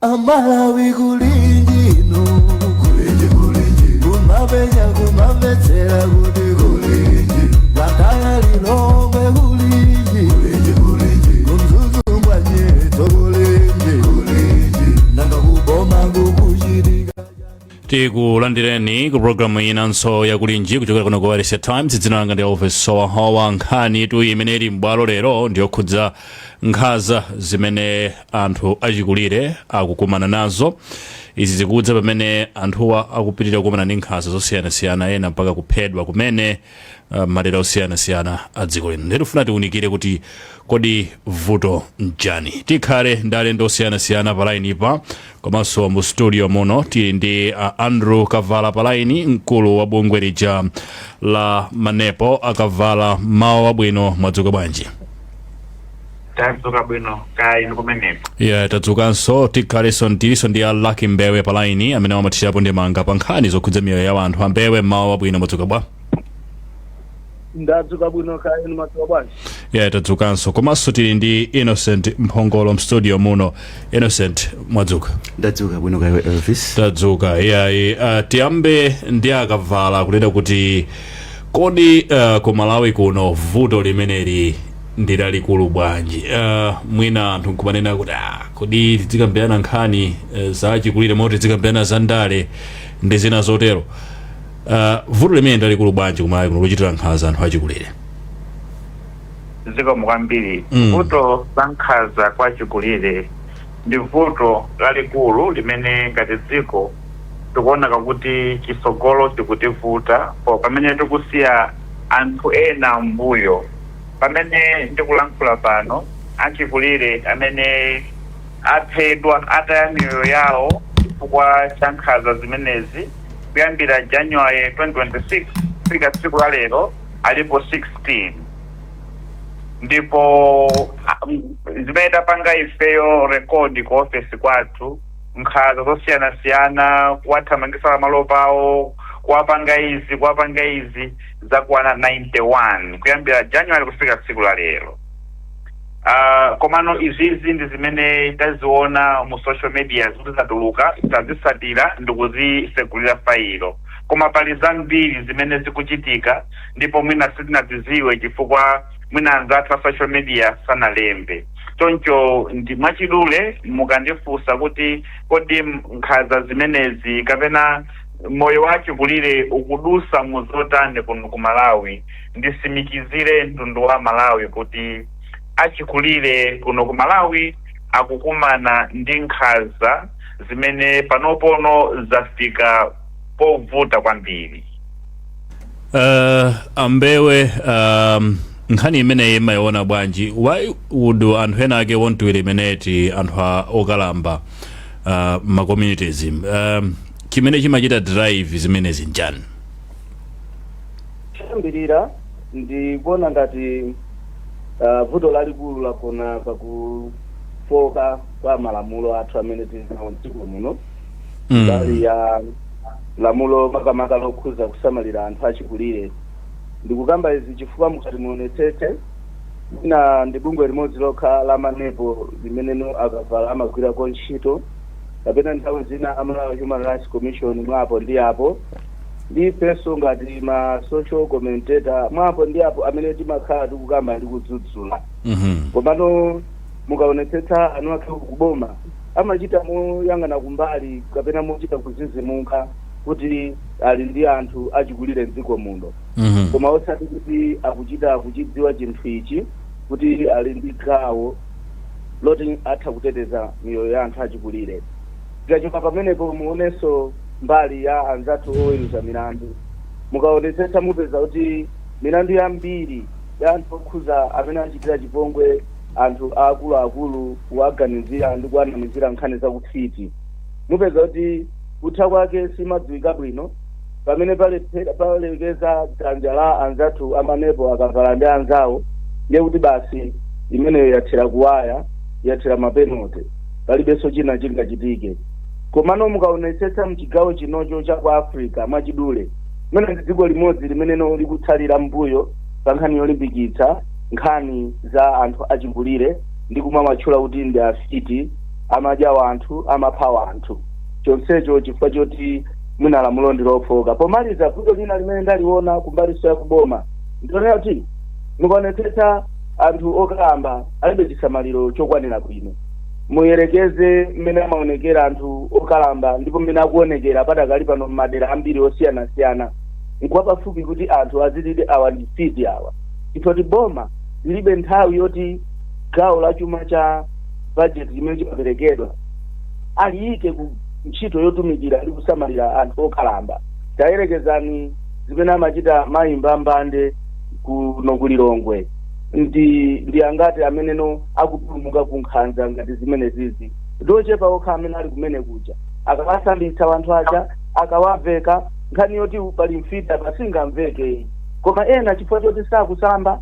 Amalawi, kulinji inu, kulinji, kulinji, kumapenya, kumamvetsera kuti kulinji, Blantyre, Lilongwe, kulinji, kulinji, kulinji, kuMzuzu mwanyeto, kulinji, kulinji, nanga kuboma kukuchitika? Tikulandireni ku programu inanso yakulinji kuchokera kuno ku Wailesi Times. Dzina langa ndi Elvis Sowahowa. Nkhani tu imene ili m'bwalo lero ndiyokhudza nkhanza zimene anthu achikulire akukumana nazo. Izi zikudza pamene anthuwa akupitirira kukumana ndi nkhanza zosiyanasiyana, ena mpaka kuphedwa kumene, madera osiyanasiyana a dziko lino. Ndiye tifuna tiunikire kuti kodi vuto njani. Tikhale ndi alendo osiyanasiyana pa line pa, komanso mu studio muno tili ndi Andrew Kavala pa line, mkulu wa bungwe lija la Manepo. Akavala, mawa wabwino, mwadzuka bwanji? Tadzuka bwino, kaya inu kumeneko? Yeah, tadzukanso. Tikhalenso tilinso ndi a Lucky Mbewe pa line, amene amathirapo ndemanga pa nkhani zokhudza miyoyo ya anthu. Ambewe, mawa wabwino, mwadzuka bwa? Ndadzuka bwino, kaya inu madzuka bwanji? Yeah, tadzukanso. Komanso tili ndi Innocent Mphongolo mstudio muno. Innocent, mwadzuka? Ndadzuka bwino, kaiwe Elvis? Tadzuka iyayi. Tiyambe ndi Akavala kunena kuti kodi ku Malawi kuno vuto limeneli ndi lalikulu bwanji? Mwina anthu nkumanena kuti kodi tizikambirana nkhani za chikulire moti tizikambirana za ndale ndi zina zotero? Vuto limene ndi lalikulu bwanji ku Malawi kuno lochitira nkhanza anthu achikulire? Zikomo kwambiri. Vuto la nkhanza kwa chikulire ndi vuto lalikulu limene ngati dziko tikuoneka kuti chisogolo chikutivuta po pamene tikusiya anthu ena mbuyo. Pamene ndikulankhula pano, achikulire amene aphedwa, ataya miyoyo yawo chifukwa cha nkhanza zimenezi, kuyambira January 2026 kufika tsiku la lero alipo 16. Ndipo zimene tapanga ifeyo record ku ofesi kwathu, nkhanza zosiyanasiyana, kuwathamangisa pamalo pawo, kuwapanga izi, kuwapanga izi, zakwana 91 kuyambira January kufika tsiku la lero. Komano izizi ndi zimene taziona mu social media zikuti zatuluka, tazisatira ndikuzisegulira failo, koma pali zambiri zimene zikuchitika ndipo mwina sitinaziziwe chifukwa mwina anzathu a social media sanalembe. Choncho ndi mwachidule, mukandifunsa kuti kodi nkhanza zimenezi kapena moyo wachikulire ukudusa mu zotani kuno ku Malawi, ndisimikizire mtundu wa Malawi kuti achikulire kuno ku Malawi akukumana ndi nkhanza zimene panopono zafika povuta kwambiri. Ambewe, nkhani imeneyi imayiona bwanji? Why would anthu ena ake want to eliminate anthu okalamba ma communities? Chimene chimachita drive zimenezi njani? Choyambirira, ndikuona ngati vuto lalikulu lagona pakufoka kwa malamulo athu amene tili nawo mdziko muno, mbali ya lamulo makamaka lokhuza kusamalira anthu achikulire. Ndikukamba izi chifukwa mukati muonetsetse, mwina ndi bungwe limodzi lokha la Manepo limeneno Akavala amagwirako ntchito, kapena nthawi zina a Malawi Human Rights Commission mwapo ndi apo, ndi ifenso ngati ma social commentator mwapo ndi apo amene timakhala tikukamba ndi kudzudzula. Komano mukaonetsetsa, anu akhe kuboma amachita moyang'ana kumbali kapena mochita kuzizimuka kuti ali ndi anthu achikulire mdziko muno, koma osati kuti akuchita kuchidziwa chinthu ichi kuti ali ndi gawo loti atha kuteteza miyoyo ya anthu achikulire. Tikachoka pamenepo, muonenso mbali ya anzathu oweruza milandu. Mukaonetsetsa, mupeza kuti milandu yambiri ya anthu okhuza amene achitira chipongwe anthu akuluakulu, kuwaganizira ndi kuwanamizira nkhani zakufiti, mupeza kuti kutha kwake simadziwika bwino. Pamene palekeza dzanja la anzathu aManepo, Akavala ndi anzawo, ndiye kuti basi, imeneyo yathera kuwaya, yathera mapenote, palibenso china chingachitike. Komano mukaonetsetsa mchigawo chinocho cha ku Africa, mwachidule, mwina ndi dziko limodzi limeneno likutsalira mbuyo pa nkhani yolimbikitsa nkhani za anthu achikulire ndi kumawatchula kuti ndi afiti. Amadya wanthu, amapha wanthu, chonsecho chifukwa choti mwina lamulo ndi lofoka. Pomaliza, vuto lina limene ndaliona kumbaliso ya kuboma ndionera kuti mukaonetsetsa anthu okalamba alibe chisamaliro chokwanira bwino. Muyerekeze mmene amaonekera anthu okalamba ndipo mmene akuonekera padakali pano m'madera ambiri osiyanasiyana, nkwapafupi kuti anthu azilide awa ndi mfiti awa, chifukwa kuti boma lilibe nthawi yoti gawo la chuma cha budget chimene chimaperekedwa aliyike ku ntchito yotumikira ndi kusamalira anthu okalamba. Tayerekezani zimene amachita mayi Mbambande kuno kulilongwe, ndi angati ameneno akupulumuka ku nkhanza ngati zimene zizi? Ndochepa okha amene ali kumene kuja. Akawasambitsa wanthu aja, akawaveka, nkhani yoti pali mfiti apa singamveke. Koma ena chifukwa choti sakusamba,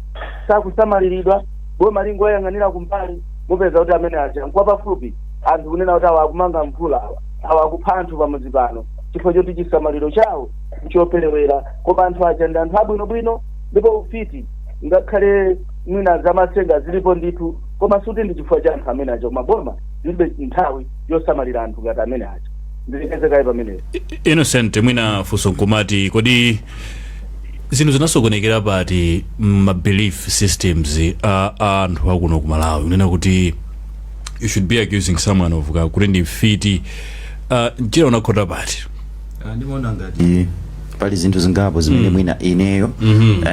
sakusamaliridwa, boma lingoyang'anira kumbali, mupeza kuti amene aja nkwapafupi anthu kunena kuti awa akumanga mvula, awa akupha anthu pamudzi pano, chifukwa choti chisamaliro chawo nchoperewera. Koma anthu aja ndi anthu abwinobwino, ndipo ufiti ngakhale mwina zamasenga zilipo ndithu, koma suti ndi chifukwa cha anthu amene aja, koma boma lilibe nthawi yosamalira anthu ngati amene aja. Ndilekezekayi pamenepo. Innocent, mwina funso nkumati, kodi zinthu zinasokonekera pati ma belief systems a anthu akuno ku Malawi, kunena kuti you should be accusing someone of kuti ndi mfiti, mchira unakhota pati? Ndimaona ngati pali zinthu zingapo zimene mwina ineyo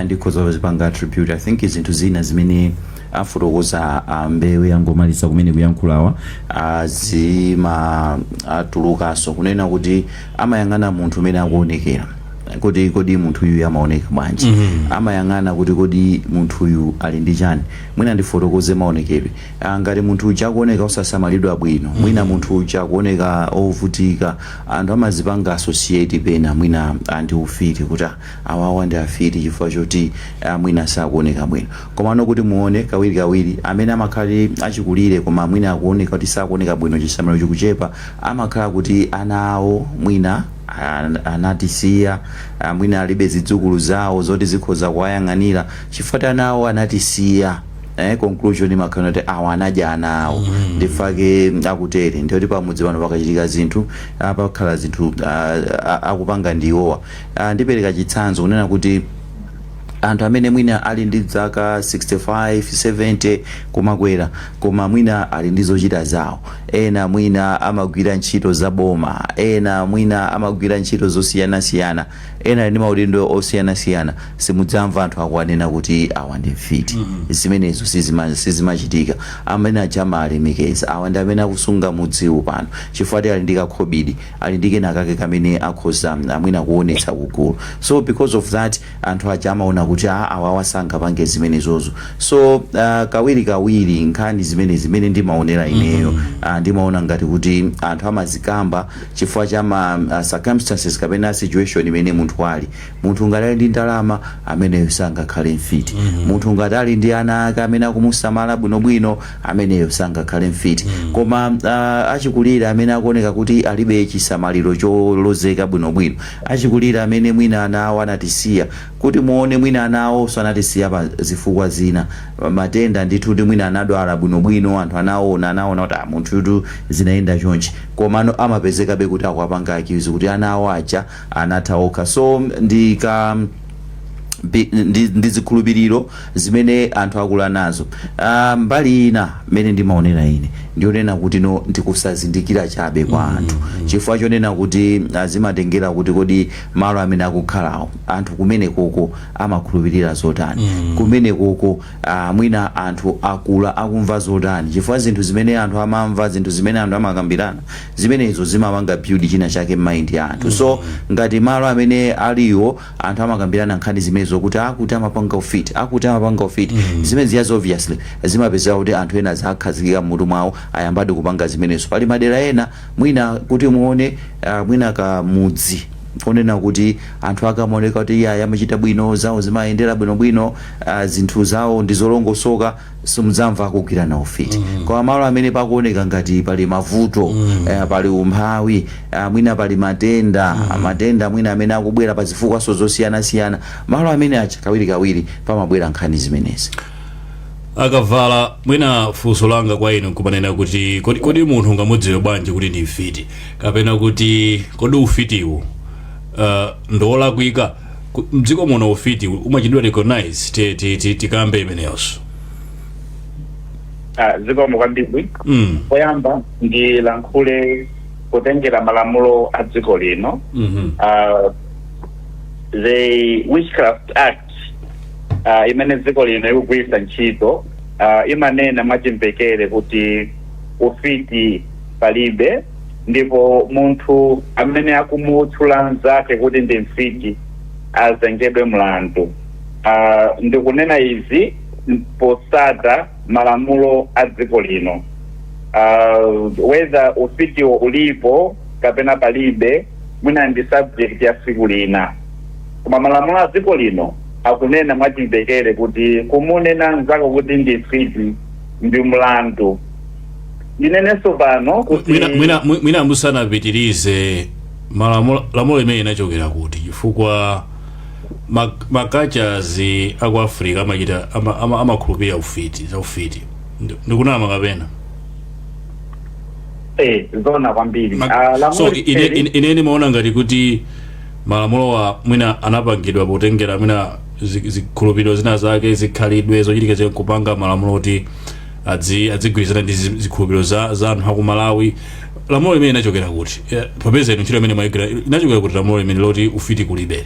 ndikhoza kuzipanga attribute. I think zinthu zina zimene afotokoza Mbewe angomaliza kumene kuyankhulawa zima atulukanso kunena kuti amayang'ana munthu umene akuonekera, kuti kodi munthu uyu amaoneka bwanji, amayang'ana kuti kodi munthu uyu ali ndi chani. Mwina ndifotokoze maonekedwe. Ngati munthu uja akuoneka osasamalidwa bwino, mwina munthu uja akuoneka ovutika, anthu amazipanga associate pena mwina ndi ufiti, kuti awawa ndi afiti chifukwa choti mwina sakuoneka bwino. Komano kuti muone, kawirikawiri amene amakhala achikulire koma mwina akuoneka kuti sakuoneka bwino, chisamaliro chikuchepa, amakhala kuti ana awo mwina anatisiya, mwina alibe zidzukulu zawo zoti zikhoza kuwayang'anira chifukwa ana awo anatisiya. Conclusion imakhala kuti awa anadya ana awo, ndifake akutere. Ndiyoti pamudzi pano pakachitika zinthu, pakhala zinthu akupanga ndiwowa. Ndipereka chitsanzo kunena kuti anthu amene mwina ali ndi zaka 65, 70 kumakwera, koma mwina ali ndi zochita zawo, ena mwina amagwira ntchito za boma, ena mwina amagwira ntchito zosiyanasiyana, ena ali ndi maudindo osiyanasiyana, simudzamva anthu akuwanena kuti awa ndi mfiti. Zimenezo sizimachitika. Amene aja amalemekeza, awa ndi amene akusunga mudziwu pano, chifukwa ali ndi kakhobidi, ali ndi kenakake kamene akhoza mwina kuonetsa kugulu. So because of that, anthu aja amaona kuti awawa sangapange zimenezozo. So kawiri kawiri nkhani zimene zimene ndimaonera ineyo, ndimaona ngati kuti anthu amazikamba chifukwa cha ma circumstances kapena situation imene munthu ali. Munthu ngati ali ndi ndalama, ameneyo sangakhale mfiti. Munthu ngati ali ndi ana ake amene akumusamala bwinobwino, ameneyo sangakhale mfiti. Koma achikulire amene akuoneka kuti alibe chisamaliro cholozeka bwinobwino, achikulire amene mwina ana awo anatisiya, kuti muone mwina ana awonso anatisiya pa zifukwa zina, matenda ndithu, kuti mwina anadwala bwinobwino, anthu anaona kuti munthutu zinayenda chonchi, komano amapezekabe kuti akuwapanga accuse kuti ana awo aja anatha okha. So ndi zikhulupiriro zimene anthu akula nazo. Mbali ina mmene ndimaonera ine ndionena kuti no, ndikusazindikira chabe kwa anthu, chifukwa chonena kuti zimatengera kuti kodi malo amene akukhalawo anthu kumene koko amakhulupirira zotani, kumene koko mwina anthu akula akumva zotani, chifukwa zinthu zimene anthu amamva, zinthu zimene anthu amakambirana, zimenezo zimapanga build china chake m'mind ya anthu. So ngati malo amene aliwo anthu amakambirana nkhani zimenezo kuti akuti amapanga ufiti, akuti amapanga ufiti, zimene ziyazo obviously zimapezeka kuti anthu ena zakhazikika mmutu mwawo, ayambadi kupanga zimenezo. Pali madera ena mwina kuti muone mwina kamudzi konena kuti anthu akamaoneka kuti iye amachita bwino, zawo zimayendera bwinobwino, zinthu zawo ndi zolongosoka, simudzamva akugwirana ufiti. Koma malo amene pakuoneka ngati pali mavuto, pali umphawi, mwina pali matenda, matenda mwina amene akubwera pa zifukwaso zosiyanasiyana, malo amene aja kawirikawiri pamabwera nkhani zimenezi. Akavala, mwina funso langa kwa inu nkumanena kuti kodi munthu ungamudziwe bwanji kuti ndi mfiti, kapena kuti kodi ufitiwu ndolakwika? Mdziko muno ufiti umachitidwa recognize? Tikambe imeneyonso. Ah, zikomo kwambiri. Poyamba ndilankhule kutengera malamulo a dziko lino. The Witchcraft Act imene dziko lino ikugwiritsa ntchito imanena mwachimvekere kuti ufiti palibe, ndipo munthu amene akumutchula mnzake kuti ndi mfiti azengedwe mlandu. Ndikunena izi posata malamulo a dziko lino. Whether ufitiwo ulipo kapena palibe, mwina ndi subject ya tsiku lina, koma malamulo a dziko lino akunena mwachimvekere kuti kumunena mnzako kuti ndi mfiti ndi mlandu. Ndinenenso pano kuti Mwina musanapitirize, malamulo, lamulo limene inachokera kuti? Chifukwa ma cultures aku Africa amachita amakhulupirira ufiti, za ufiti. Ndikunama kapena? Eh, zona kwambiri. Ah, lamulo So ine ine ndimaona ngati kuti malamulowa mwina anapangidwa potengera mwina zikhulupiriro zina zake, zikhalidwe, zochitika zake, kupanga malamulo kuti adzigwirizana ndi zikhulupiriro za anthu aku Malawi. Lamulo limene inachokera kuti? Popeza inu ntchito imene mwayigwira, inachokera kuti lamulo limene loti ufiti kulibere?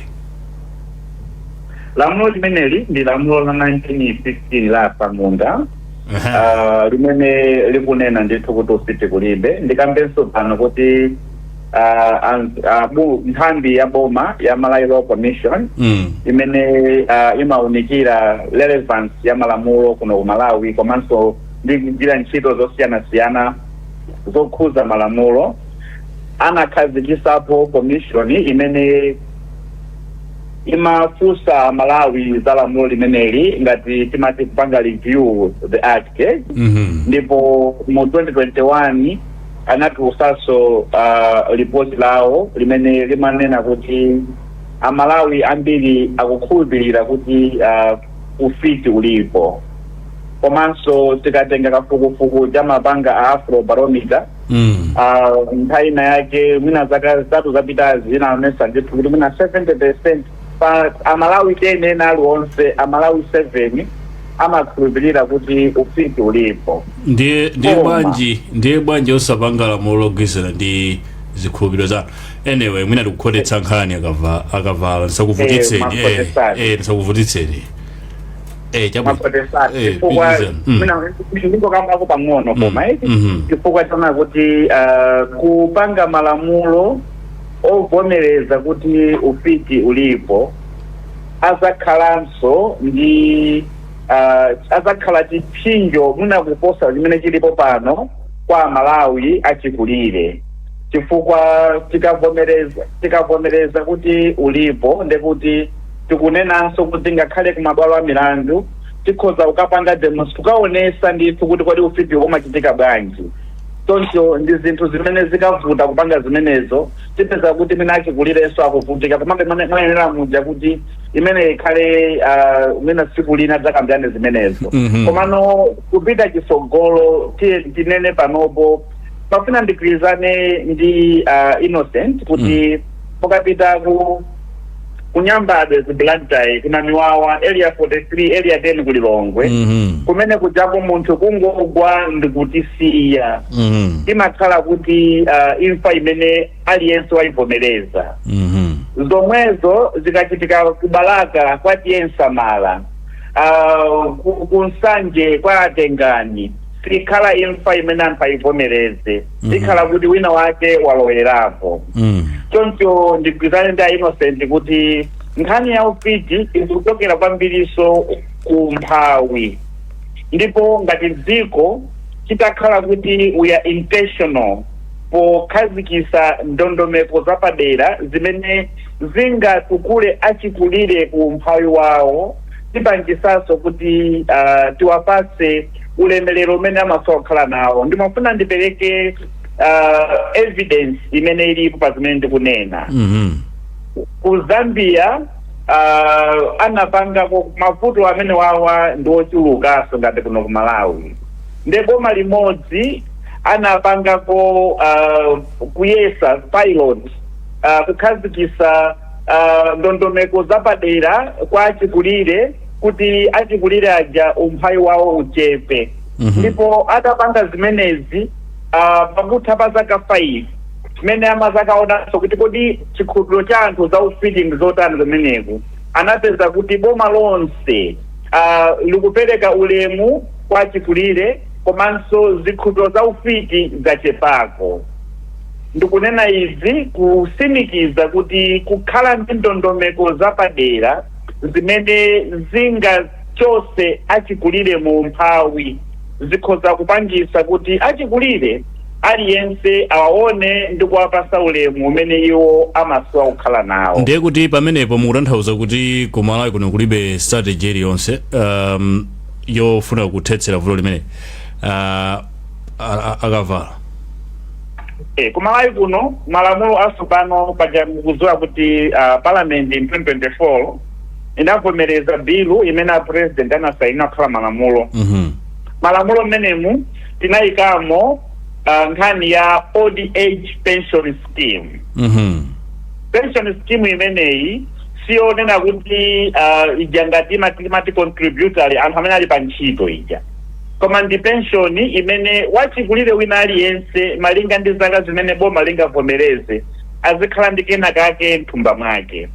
Lamulo limeneli ndi lamulo la 1915 la Atsamunda, limene likunena ndithu kuti ufiti kulibe. Ndikambenso pano kuti nthambi ya boma ya Malawi Law Commission imene imawunikira relevance ya malamulo kuno ku Malawi komanso ndi kugwira ntchito zosiyanasiyana zokhuza malamulo, anakhazikisapo commission imene imafunsa Malawi za lamulo limeneli, ngati timati kupanga review the act, eh? Ndipo mu 2021 anatulusanso ripoti lawo limene limanena kuti Amalawi ambiri akukhulupirira kuti ufiti ulipo. Komanso tikatenga kafukufuku cha mapanga a Afrobarometer, nthawi ina yake, mwina zaka 3 zapitazi, inaonesa ndithu kuti mwina 70% pa Amalawi 10 ena aliwonse, Amalawi 7 amakhulupirira kuti ufiti ulipo. Ndiye Koma. Bwanji, ndiye bwanji osapanga lamulo logwirizana ndi zikhulupiriro za? Anyway, mwina tikukhotetsa nkhani. Akavala, ndisakuvutitseni. Makhotesani. Ndisakuvutitseni, chabwino. Makhotesani, chifukwa Pitizani. Mwina ndingokambako pang'ono koma chifukwa chona kuti kupanga malamulo ovomereza kuti ufiti ulipo azakhalanso ndi azakhala chipsinjo mwina kuposa chimene chilipo pano kwa Malawi achikulire, chifukwa tikavomereza kuti ulipo, ndekuti tikunenanso kuti ngakhale kumabwalo a milandu tikhoza kukapanga demos, kukaonesa ndithu kuti kodi ufiti umachitika bwanji. Choncho ndi zinthu zimene zikavuta kupanga zimenezo, tipeza kuti mwina achikulirenso akuvutika. Komabe mwayenera muja kuti imene ikhale mwina tsiku lina dzakambirane zimenezo. Komano kupita chitsogolo, tiye tinene panopo, pafuna ndigwirizane ndi Innocent kuti mukapita ku kunyambadwe, ku Blantyre, kuna Miwawa, Area 43, Area 10 ku Lilongwe, kumene kujapo munthu kungogwa ndikutisiya, imakhala kuti imfa imene aliyense wayivomereza. Zomwezo zikachitika ku Balaka kwa T/A Nsamala, ku Nsanje kwa Atengani, sikhala imfa imene anthu ayivomereze, ikhala kuti wina wake walowerapo. Choncho ndigwirizane ndi a Innocent kuti nkhani ya ufiti ikuchokera kwambiriso ku mphawi, ndipo ngati dziko chitakhala kuti we are intentional pokhazikisa ndondomeko zapadera zimene zingatukule achikulire ku umphawi wawo, tipangisanso kuti tiwapase ulemerero umene amasowa kukhala nawo. Ndimafuna ndipereke evidence imene ilipo pa zimene ndikunena. Ku Zambia Anapangako mavuto amene wawa ndi ochulukanso ngati kuno ku Malawi, nde boma limodzi anapangako kuyesa pilot, kukhazikisa ndondomeko zapadera kwa achikulire kuti achikulire aja umphawi wawo uchepe. Ndipo atapanga zimenezi, pakutha pa zaka 5 mmene amazakaonanso kuti kodi chikhulupiriro cha anthu za ufiti ndi zotani kumeneku, anapeza kuti boma lonse likupereka ulemu kwa achikulire komanso zikhulupiriro za ufiti zachepako. Ndikunena izi kusimikiza kuti kukhala ndi ndondomeko zapadera zimene zingachose achikulire mu umphawi zikhoza kupangisa kuti achikulire aliyense awaone ndi kuwapasa ulemu umene iwo amasowa kukhala nawo. Ndiye kuti pamenepo mukutanthauza kuti ku Malawi kuno kulibe strategy iliyonse yofuna kuthetsera vuto limene akavala? Kumalawi kuno malamulo atsopano paja mukudziwa kuti parliament in 2024 inavomereza bilu imene a president anasaina kukhala malamulo. Malamulo mmenemu tinayikamo nkhani ya old age pension scheme. Pension scheme imeneyi siyonena kuti ija ngati imati contributory, anthu amene ali pa ntchito ija, koma ndi pension imene wachikulire wina aliyense malinga ndi zaka zimene boma lingavomereze azikhala ndi kena kake mthumba mwake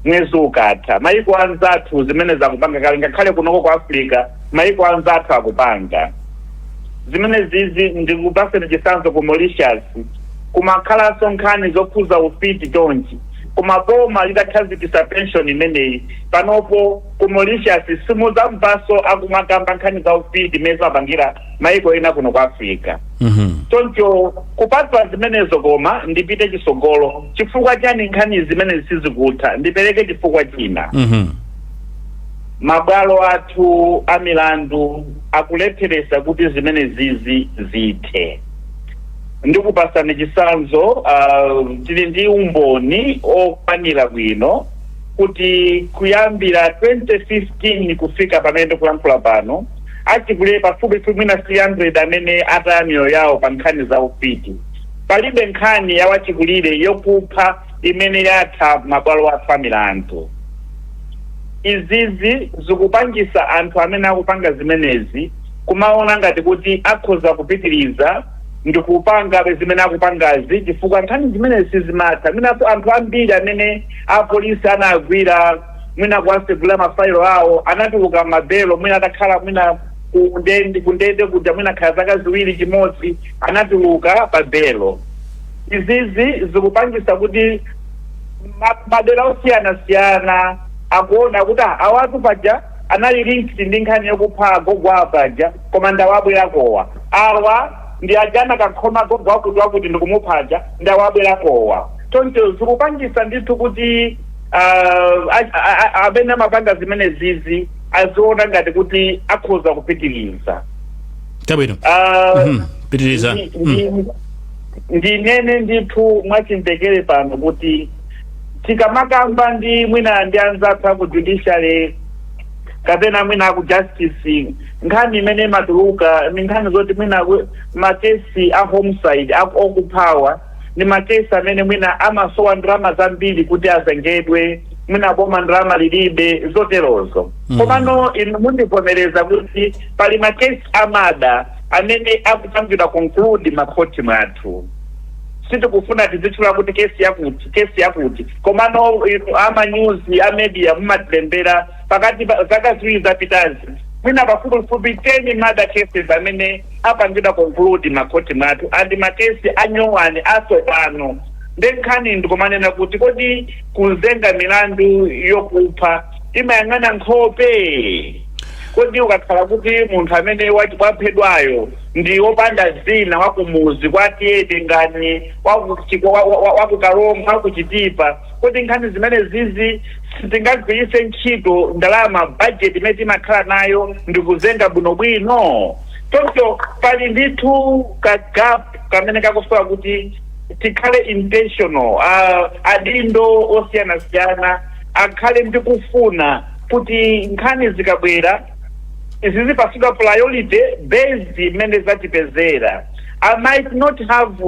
mwezi ukatha. Maiko anzathu zimene zakupanga kale, ngakhale kunoko ku Africa maiko anzathu akupanga zimene zizi. Ndikupaseni chitsanzo, ku Mauritius kumakhalanso nkhani zokhuza ufiti chonchi, koma boma litakhazikitsa pension imeneyi, panopo ku Mauritius simuzamvanso akumakamba nkhani za ufiti imene zimapangira maiko ena kuno ku Africa. Choncho kupatula zimenezo, koma ndipite chisogolo, chifukwa chani nkhani zimene sizikutha? Ndipereke chifukwa china. Mabwalo athu a milandu akulepheresa kuti zimene zizi zithe. Ndikupasani chitsanzo, tili ndi umboni okwanira bwino kuti kuyambira 2015 kufika pamene ndikulankhula pano, achikulire pafupifupi mwina 300 amene ataya miyoyo yawo pa nkhani za ufiti. Palibe nkhani ya wachikulire yokupha imene yatha mabwalo athu a milandu. Izizi zikupangisa anthu amene akupanga zimenezi kumaona ngati kuti akhoza kupitiriza ndikupanga zimene akupangazi chifukwa nkhani zimenezi sizimatha. Mwinapo anthu ambiri amene apolisi anagwira, mwina kuwasegula mafailo awo, anatuluka mabelo, mwina atakhala mwina kundende kuja mwina khala zaka 2, chimodzi, anatuluka pa belo. Izizi zikupangisa kuti madera osiyanasiyana akuona kuti, "Ah, awatu paja anali linked ndi nkhani yokupha agogo apaja, koma ndawabwerakowa. Awa ndi ajana kakhoma agogo akuti wakuti ndikumuphaja, ndawabwerakowa." Choncho zikupangisa ndithu kuti amene amapanga zimene zizi aziona ngati kuti akhoza kupitiriza. Chabwino. Pitiriza. Ndinene ndithu mwachimvekere pano kuti tikamakamba ndi mwina ndi anzathu aku judiciary kapena mwina aku justice, nkhani imene imatuluka ni nkhani zoti mwina makesi a homicide okuphawa ni makesi amene mwina amasowa ndalama zambiri kuti azengedwe, mwina boma ndalama lilibe, zoterozo. Komano inu mundivomereza kuti pali makesi a murder amene akupangidwa conclude makhoti mwathu. Sitikufuna tizitchula kuti kesi yakuti, kesi yakuti, komano inu amanyuzi, a media, mumatilembera pakati pa zaka 2 zapitazi mwina pafupifupi 10 murder cases amene apangidwa conclude makhoti mwathu, and makesi anyowani atsopano. Nde nkhani ndikumanena kuti kodi kuzenga milandu yokupha imayang'ana nkhope? Kodi ukakhala kuti munthu amene waphedwayo ndi wopanda zina, wakumuzi kwatiyete ngani, wakukalonga, wakuchitipa, kodi nkhani zimene zizi sitingagwiritse ntchito ndalama, budget imene timakhala nayo, ndikuzenga bwinobwino? Choncho pali ndithu ka gap kamene kakusowa kuti tikhale intentional, adindo osiyanasiyana. Akhale ndi kufuna kuti nkhani zikabwera zizipatsidwa priority based imene zatipezera. I might not have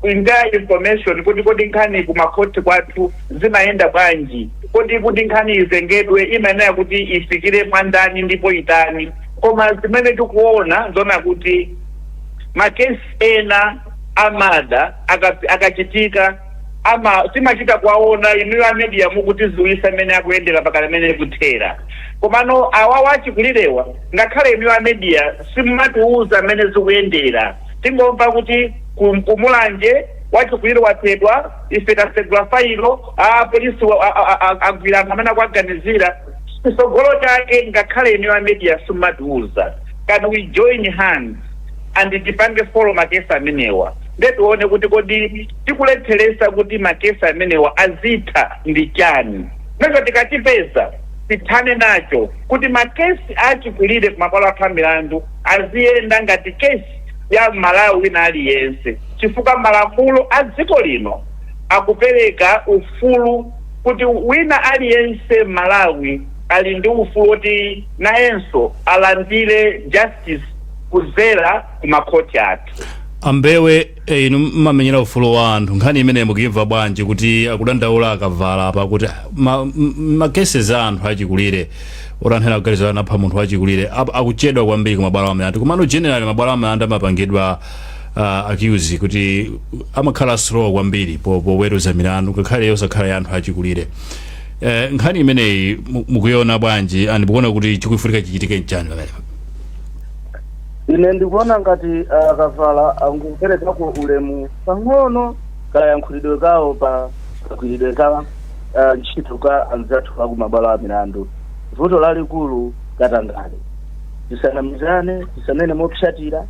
entire information kuti kodi nkhani kumakhoti kwathu zimayenda bwanji, kodi kuti nkhani izengedwe imayenera kuti ifikire mwandani ndipo itani, koma zimene tikuona zona kuti makesi ena a murder akachitika ama timachita kuwaona inuyo a media mukutiziwisa mmene akuyendera pakana amene kuthera. Komano awawa achikulirewa, ngakhale inuyo a media simumatiuza mmene zikuyendera. Tingomva kuti kumulanje wachikulire waphedwa, ife tasegula failo, a polisi agwira anthu amene akuaganizira. Chitsogolo chake ngakhale inuyo a media simumatiuza. Can we join hands and tipange follow makesi amenewa, nde tione kuti kodi tikulepheresa kuti makesi amenewa azitha ndi chani? Nacho tikachipeza tithane nacho kuti makesi achikulire kumabwalo athu a milandu aziyenda ngati kesi ya Malawi wina aliyense, chifukwa malamulo a dziko lino akupereka ufulu kuti wina aliyense Malawi ali ndi ufulu woti nayenso alandire justice kuzera kumakhoti athu. Ambewe, inu mmamenyera ufulu wa anthu, nkhani imene mukuyimva bwanji kuti akudandaula akavala apa kuti ma cases a anthu achikulire otanthena kuganiza anapha munthu wachikulire akuchedwa kwambiri ku mabwalo amilandu? Komano generally mabwalo amilandu amapangidwa accuse kuti amakhala slow kwambiri poweruza milandu, ngakhale yosakhala ya anthu achikulire. Nkhani imeneyi mukuiona bwanji and mukuona kuti chikufunika chichitike nchani pamene? Ine ndikuona ngati akavala anguperekako ulemu pang'ono kayankhulidwe kawo pa kagwiridwe ka ntchito ka anzathu akumabwalo a milandu. Vuto lalikulu katangale. Tisanamizane, tisanene mopsatira,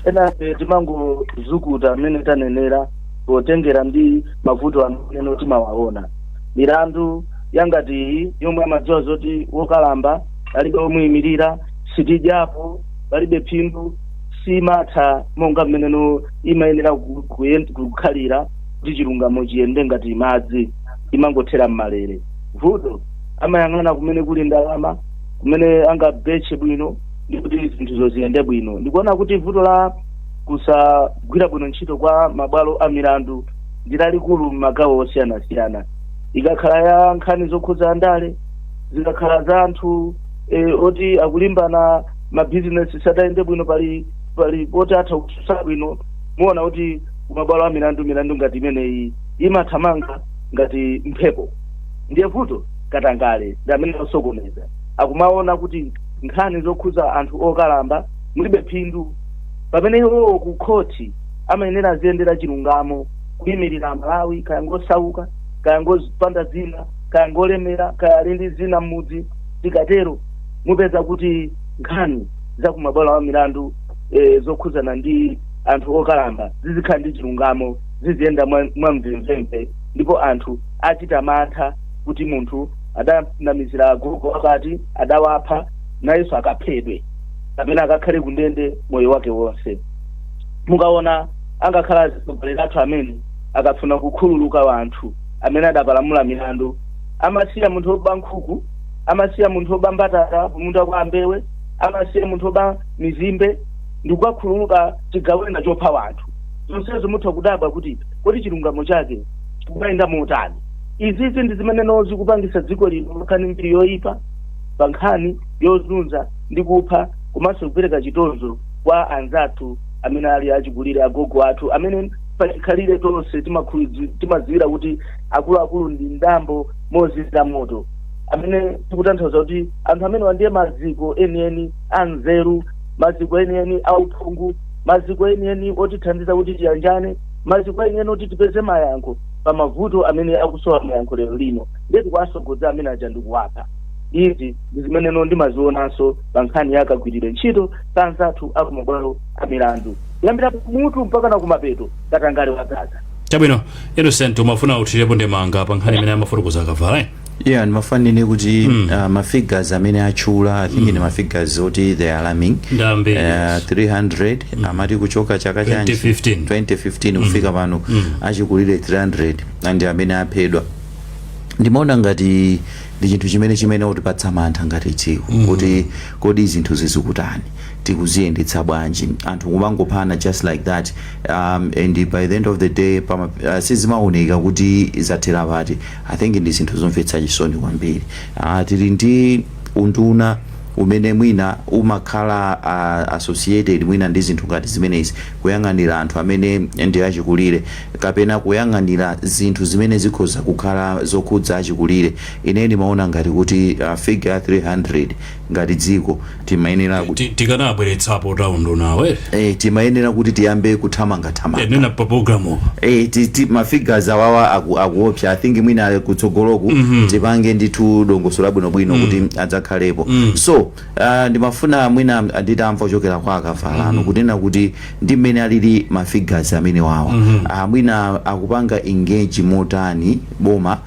enafe timangozukuta amene tanenera potengera ndi mavuto amene timawaona. Milandu yangati iyi yomwe amadziwa zoti wokalamba alibe omuyimirira, sitidyapo, palibe phindu, simatha monga mmeneno imayenera kukhalira kuti chilungamo chiyende ngati madzi, imangothera mmalere. Vuto amayang'ana kumene kuli ndalama, kumene angabeche bwino ndi kuti zinthuzo ziyende bwino. Ndikuona kuti vuto la kusagwira bwino ntchito kwa mabwalo a milandu ndi lalikulu m'magawo osiyanasiyana. Ikakhala ya nkhani zokhudza andale, zikakhala za anthu oti akulimbana mabizinesi sadayende bwino, pali poti atha kususa bwino, muona kuti kumabwalo a milandu milandu ngati imeneyi imathamanga ngati mphepo. Ndiye vuto katangale ndi amene osokoneza, akumaona kuti nkhani zokhudza anthu okalamba mulibe phindu, pamene iwowo ku khoti amayenera aziyendera chilungamo, kuyimirira Amalawi, kaya ngosauka, kaya ngopanda zina, kaya ngolemera, kaya ali ndi zina m'mudzi. Tikatero mupeza kuti nkhani za kumabwalo a milandu zokhudzana ndi anthu okalamba zizikhala ndi chilungamo, ziziyenda mwamvemvemve, ndipo anthu achita mantha kuti munthu adanamizira agogo akati adawapha, nayenso akaphedwe kapena akakhale kundende moyo wake wonse. Mukaona angakhala atsogoleri athu amene akafuna kukhululuka wanthu amene adapalamula milandu, amasiya munthu woba nkhuku, amasiya munthu woba mbatata kumunda kwa Ambewe, amasiya munthu woba mizimbe ndikukakhululuka chigawenga chopha wanthu. Zonsezo mutha kudabwa kuti kodi chilungamo chake chikuyenda motani? Izizi ndi zimene zikupangisa dziko lino nkhani mbiri yoyipa pa nkhani yozunza ndi kupha komanso kupereka chitonzo kwa anzathu amene ali achikulire, agogo athu amene pachikhalire tonse timadziwira kuti akuluakulu ndi ndambo mozimira moto, amene tikutanthauza kuti anthu amene ndiye maziko enieni a nzeru, maziko enieni a uphungu, maziko enieni otithandiza kuti tiyanjane, maziko enieni oti tipeze mayankho pa mavuto amene akusowa mayankho lero lino. Ndiye tikuwasogodza amene aja ndikuwapha. Izi ndi zimeneno ndimazionanso pa nkhani ya kagwiridwe ntchito ka anzathu akumabwalo a milandu, kuyambira mutu mpaka na kumapeto, katangale wadzaza. Chabwino. Innocent, umafuna uthirepo ndemanga pa nkhani imene amafotokoza akavala, eh? Yeah, ndimafanire kuti ma figures amene atchula, I think ni ma figures oti they are alarming. Ndambiri. 300 amati kuchoka chaka chanji? 2015. 2015 kufika pano, achikulire 300 and amene aphedwa. Ndimaona ngati ndi chinthu chimene utipatsa mantha ngati dziko, kuti kodi zinthu zizikutani, tikuziyendetsa bwanji, anthu kumangophana just like that, and by the end of the day sizimaoneka kuti zathera pati. I think ndi zinthu zomvetsa chisoni kwambiri. Tili ndi unduna umene mwina umakhala associated mwina ndi zinthu ngati zimenezi, kuyang'anira anthu amene ndi achikulire kapena kuyang'anira zinthu zimene zikhoza kukhala zokhudza achikulire. Ine ndimaona ngati kuti figure ya 300, ngati dziko timayenera kuti Tikanabweretsapo taundunawe. Timayenera kuti tiyambe kuthamangathamanga. Nena pa programu. Ma figures awawa akuopsa. I think mwina kutsogoloku tipange ndithu dongosolo labwinobwino kuti adzakhalepo. So ndimafuna mwina nditamva kuchokera kwa Akavalano kunena kuti ndi mmene alili ma figures amene wawa, mwina akupanga engage motani boma,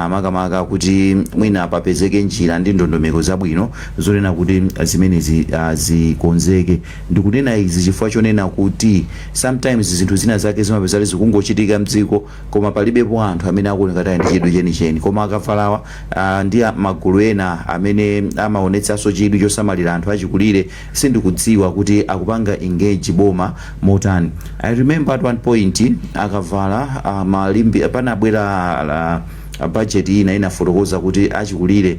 makamaka kuti mwina papezeke njira ndi ndondomeko zabwino zonena kuti zimenezi zikonzeke. Ndikunena izi chifukwa chonena kuti sometimes zinthu zina zake zimapezeka zikungochitika mdziko, koma palibepo anthu amene akuoneka kuti ali ndi chidwi chenicheni. Koma Akavalawa ndi magulu ena amene amaonetsanso chidwi chosamalira anthu achikulire, sindikudziwa kuti akupanga engage boma motani. I remember at one point, Akavala, malimbi panabwera budget ina inafotokoza kuti achikulire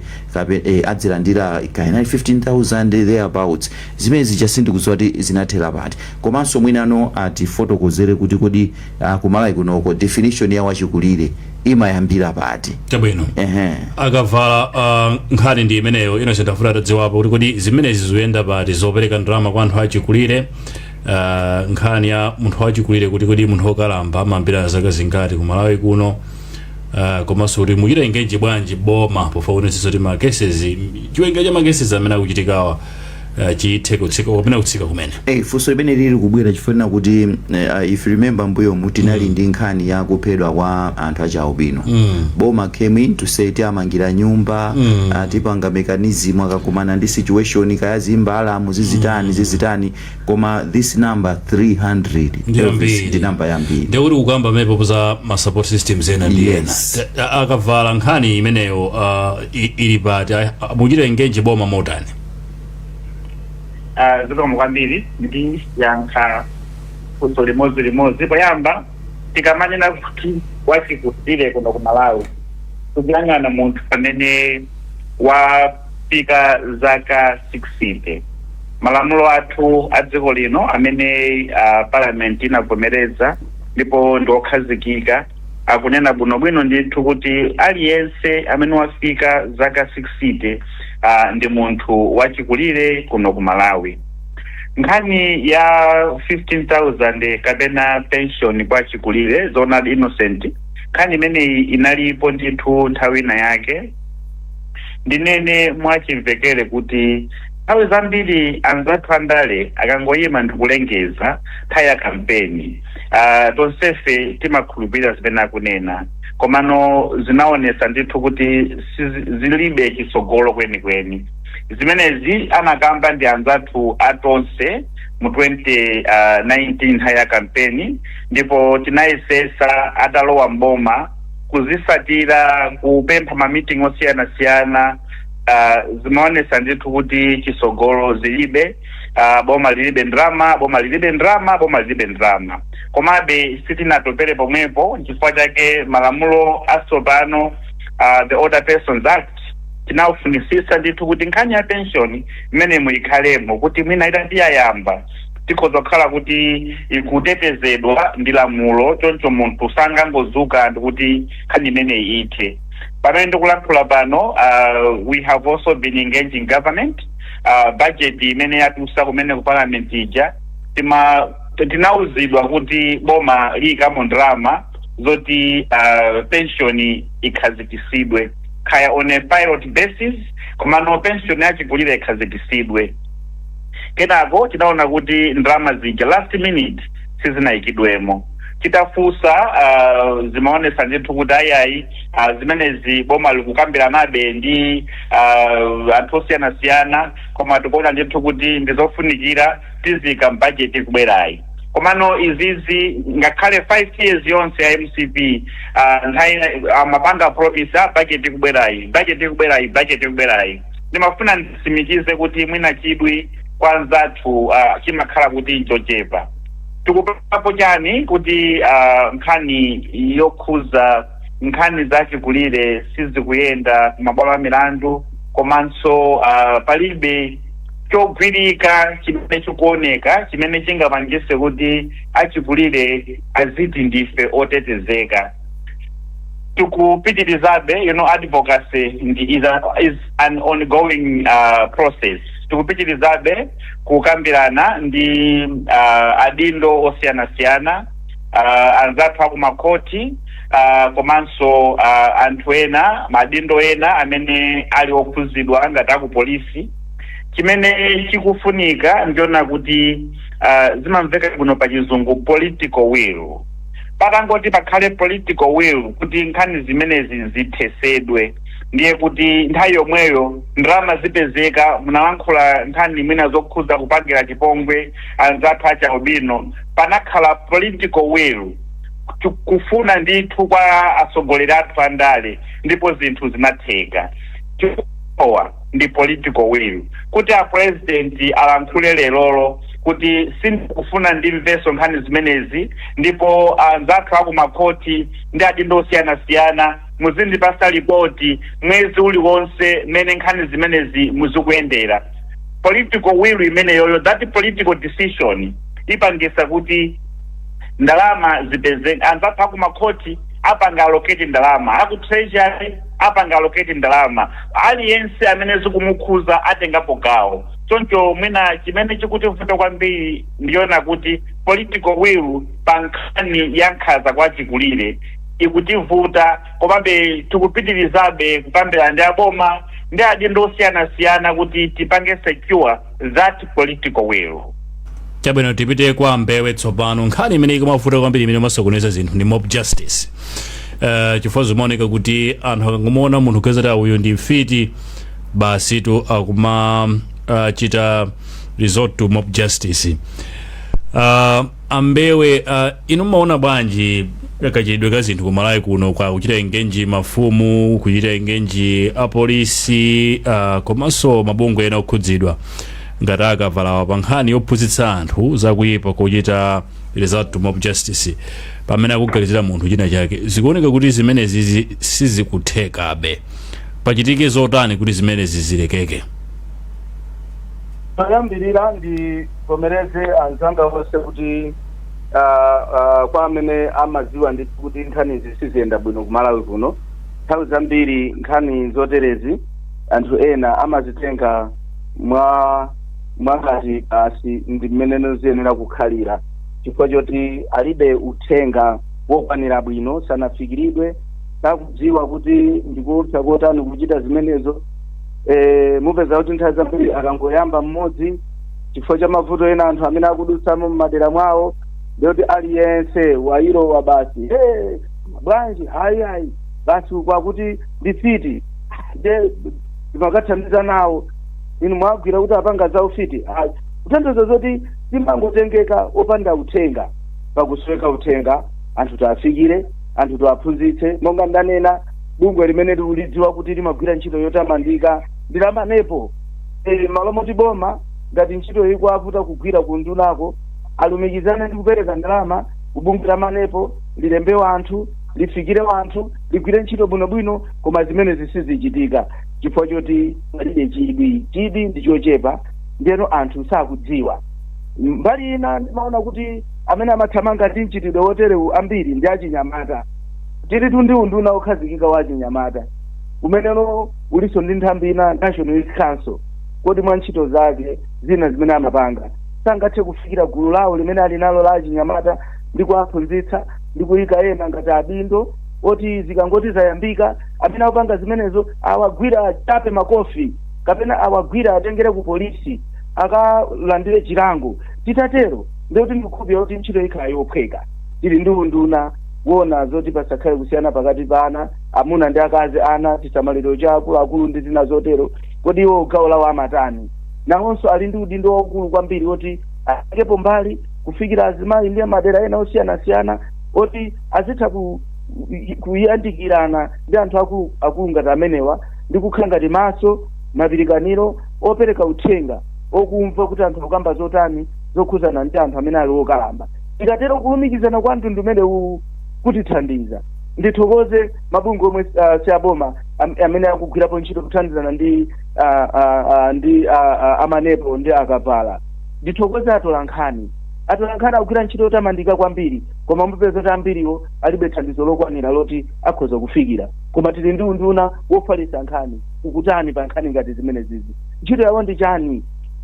adzilandira kaina 15,000 thereabouts. Zimene zija sindikudziwa kuti zinathera pati. Komanso mwinano atifotokozere kuti kodi kumalawi kunoko definition ya wachikulire imayambira pati? Chabwino. Ehe. Akavala, nkhani ndi imeneyo. Innocent afuna atadziwapo kuti kodi zimenezi zikuyenda pati, zopereka ndalama kwa anthu achikulire, nkhani ya munthu wachikulire, kuti kodi munthu wokalamba amayambira zaka zingati ku Malawi kuno, komanso kuti muchita engage bwanji boma pofuna kuonetsetsa kuti ma cases, chiwerengero cha ma cases amene akuchitikawa chithe kutsika kapena kutsika kumene. Funso limene lili kubwera chifukwa kuti if you remember, mbuyomu tinali ndi nkhani ya kuphedwa kwa anthu achialubino. Boma came in to say tiamangira nyumba, tipanga mechanism akakumana ndi situation kaya zimbalamu zizitani, zizitani, koma this number 300 Ndi yambiri. ndi namba yambiri. Ndikuti kukamba mepo za ma support systems ena ndi ena. Yes. Akavala, nkhani imeneyo ili pati? Muchita engage boma motani? Zikomo kwambiri. Ndiyankha funso limodzi limodzi. Poyamba, tikamanena kuti wachikulire kuno ku Malawi, tikuyang'ana munthu amene wafika zaka 60. Malamulo athu a dziko lino amene parliament inavomereza ndipo ndi okhazikika akunena bwinobwino ndithu kuti aliyense amene wafika zaka 60 ndi munthu wachikulire kuno ku Malawi. Nkhani ya 15,000 kapena pension kwa chikulire, zoonadi Innocent, nkhani imeneyi inalipo ndithu nthawi ina yake. Ndinene mwachimvekere kuti nthawi zambiri anzathu andale akangoyima ndikulengeza nthawi ya kampeni, tonsefe timakhulupirira zimene akunena, komano zinaonesa ndithu kuti zilibe chitsogolo kwenikweni. Zimenezi anakamba ndi anzathu atonse mu 2019 nthawi ya kampeni, ndipo tinayesesa atalowa mboma kuzisatira, kupempha ma meeting osiyanasiyana. Zimaonesa ndithu kuti chisogolo zilibe, boma lilibe ndrama, boma lilibe ndrama, boma lilibe ndrama. Komabe sitinatopere pomwepo. Nchifukwa chake malamulo atsopano, the Older Persons Act, tinawufunisisa ndithu kuti nkhani ya pension imenemo ikhalemo, kuti mwina itati yayamba tikhoza kukhala kuti ikutetezedwa ndi lamulo. Choncho munthu sangangozuka ndikuti nkhani imeneyi ithe. Pamene ndikulankhula pano, we have also been engaging government. Budget imene yatulutsa kumene ku parliament ija, tinauzidwa kuti boma liyikamo ndalama zoti pension ikhazikisidwe, kaya on a pilot basis, komano pension yachikulire ikhazikisidwe. Kenako tinaona kuti ndalama zija last minute sizinayikidwemo. Titafunsa, zimaonesa ndithu kuti ayayi, zimenezi boma likukambiranabe ndi anthu osiyanasiyana, koma tikuona ndithu kuti ndizofunikira, tizika mbajeti kubwerayi. Komano izizi, ngakhale 5 years yonse ya MCP, nthawi amapanga promise a budget ikubwerayi, budget ikubwerayi, budget ikubwerayi. Ndimafuna nditsimikize kuti mwina chidwi kwa anzathu chimakhala kuti nchochepa. Tikupapo chani kuti nkhani yokhuza nkhani zachikulire sizikuyenda kumabwalo a milandu, komanso palibe chogwirika chimene chikuoneka chimene chingapangise kuti achikulire aziti ndife otetezeka. Tikupitirizabe. Advocacy is an ongoing process. Tikupitirizabe kukambirana ndi adindo osiyanasiyana, anzathu akumakhoti, komanso anthu ena, madindo ena amene ali okhuzidwa ngati akupolisi. Chimene chikufunika ndiona kuti zimamveka bwino pa Chizungu, political will. Patangoti pakhale political will kuti nkhani zimenezi zithesedwe, ndiye kuti nthawi yomweyo ndalama zipezeka. Munalankhula nkhani mwina zokhuza kupangira chipongwe anzathu achaubino. Panakhala political will, kufuna ndithu kwa atsogoleri athu andale, ndipo zinthu zinatheka. Chikusowa ndi political will, kuti a president alankhule lerolo kuti sindikufuna ndimveso nkhani zimenezi, ndipo anzathu akumakhoti ndi adindo osiyanasiyana muzindipasa ripoti mwezi uliwonse mmene nkhani zimenezi muzikuyendera. Political will imeneyoyo, that political decision, ipangisa kuti ndalama zipeze. Anzathu akumakhoti apanga allocate ndalama, aku Treasury apanga allocate ndalama, aliyense amene zikumukhuza atengapo gawo. Choncho mwina chimene chikutivuta kwambiri ndiona kuti political will pa nkhani ya nkhanza kwa chikulire ikutivuta, komabe tikupitirizabe kukambirana ndi aboma ndi adindo osiyanasiyana kuti tipange secure that political will. Chabwino, tipite kwa Mbewe tsopano. Nkhani imene ikumavuta kwambiri, imene imasokoneza zinthu, ndi mob justice, chifukwa zimaoneka kuti anthu akangomuona munthu kuweza uyu ndi mfiti, basi tu akuma chita resort to mob justice. Ambewe, inu mmaona bwanji kachitidwe ka zinthu kumalawi kuno kwa kuchita engage mafumu, kuchita engage apolisi, komanso mabungwe ena okhudzidwa ngati akavalawa pa nkhani yophunzitsa anthu zakuyipa kuchita resort to mob justice pamene akuganizira munthu china chake? Zikuoneka kuti zimenezi sizikuthekabe. Pachitike zotani kuti zimenezi zilekeke? Poyambirira ndivomereze anzanga onse kuti kwa amene amadziwa ndithu kuti nkhanizi siziyenda bwino kumalawi kuno. Nthawi zambiri nkhani zoterezi anthu ena amazitenga mwa mwangati basi ndi mmene ziyenera kukhalira, chifukwa choti alibe uthenga wokwanira bwino, sanafikiridwe, sakudziwa kuti ndikuopsa kotani kuchita zimenezo. Mupeza kuti nthawi zambiri akangoyamba mmodzi, chifukwa cha mavuto ena anthu amene akudutsamo m'madera mwawo, ndiyoti aliyense wayilowa basi. Hey, bwanji? Hayi, hayi, basi kwakuti ndifiti, nde timakathandiza nawo, inu mwagwira kuti apanga za ufiti. Hayi, kutanthauza zoti timangotengeka opanda uthenga. Pakusweka uthenga, anthu tiafikire, anthu tiwaphunzitse. Monga ndanena, bungwe limene tikulidziwa kuti limagwira ntchito yotamandika ndilamanepo. Malo moti boma ngati ntchito ikuavuta kugwira ku ndunako, alumikizane ndi kupereka ndalama kubungwe la MANEPO, lilembe wanthu, lifikire wanthu, ligwire ntchito bwinobwino. Koma zimene sizichitika chifukwa choti palibe chidwi, chidwi ndi chochepa, ndiyeno anthu sakudziwa. Mbali ina ndimaona kuti amene amathamanga ndi mchitidwe woterewu ambiri ndi achinyamata. Tilitu ndi unduna okhazikika wa achinyamata umeneno ulinso ndi nthambi ina, National Youth Council. Kodi mwa ntchito zake zina zimene amapanga sangathe kufikira gulu lawo limene ali nalo la achinyamata ndi kuwaphunzitsa ndi kuyika ena ngati adindo oti zikangoti zayambika, amene akupanga zimenezo awagwira, achape makofi, kapena awagwira, atengere ku polisi akalandire chilango? Titatero ndikuti ndikukhulupirira kuti ntchito ikhala yophweka. Tili ndi unduna wona zoti pasakhale kusiyana pakati pa ana amuna ndi akazi, ana chisamaliro cha akuluakulu ndi zina zotero. Kodi iwo gawo lawo amatani? Nawonso ali ndi udindo waukulu kwambiri woti atengepo mbali. Kufikira azimayi ndi madera ena osiyanasiyana oti azitha kuyandikirana ndi anthu akulu akulu ngati amenewa, ndi kukhala ngati maso mapirikaniro opereka uthenga okumva kuti anthu akukamba zotani zokhuzana ndi anthu amene ali okalamba. Tikatero, kulumikizana kwa mtundu umene uwu kutithandiza. Ndithokoze mabungwe omwe si aboma amene akugwirapo ntchito kuthandizana ndi amanepo ndi akavala. Ndithokoze atolankhani. Atolankhani akugwira ntchito yotamandika kwambiri, koma mupeza kuti ambiriwo alibe thandizo lokwanira loti akhoza kufikira. Koma tili ndi unduna wofalitsa nkhani, ukutani pa nkhani ngati zimene zizi? Ntchito yawo ndi chani?